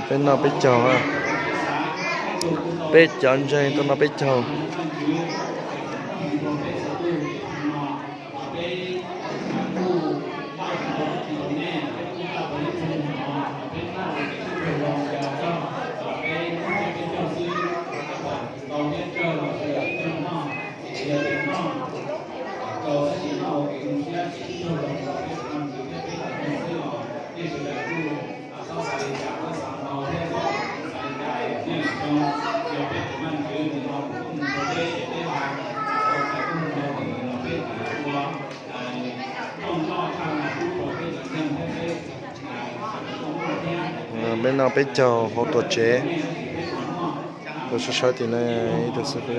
Peb noj peb caug, peb cov ntseeg tuaj noj peb caug. Peb noj peb caug hauv tuam tsev. Tuaj sawv sawv tim no ib tug xib fwb.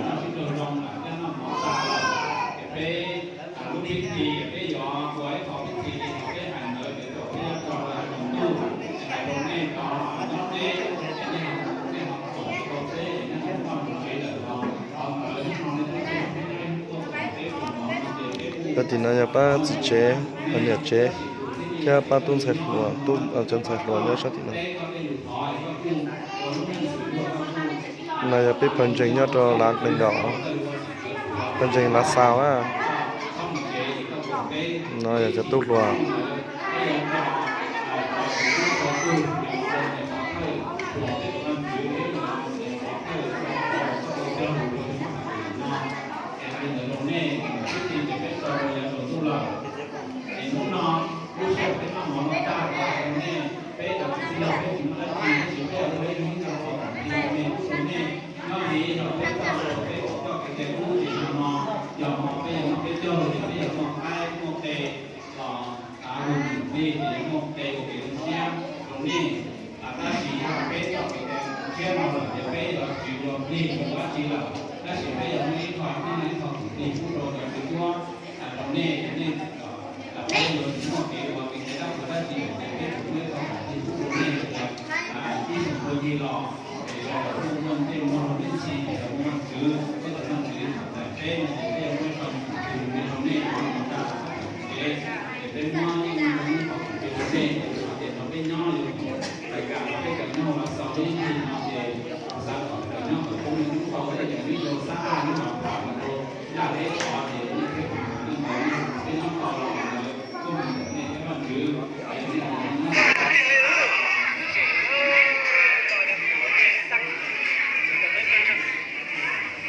Tim no yog pab txiv tsev, niam tsev, thiab pab tub ntxhais hluas, tub cov ntxhais hluas nyob sab tim no. No yog peb pawg ntseeg nyob rau Lav Nqees Dom, pawg ntseeg Lav Xaus na. No yog cov tub hluas.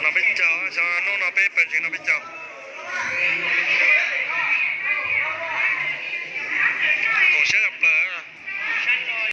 No peb caug, xyov hnub no peb pawg ntseeg no peb caug.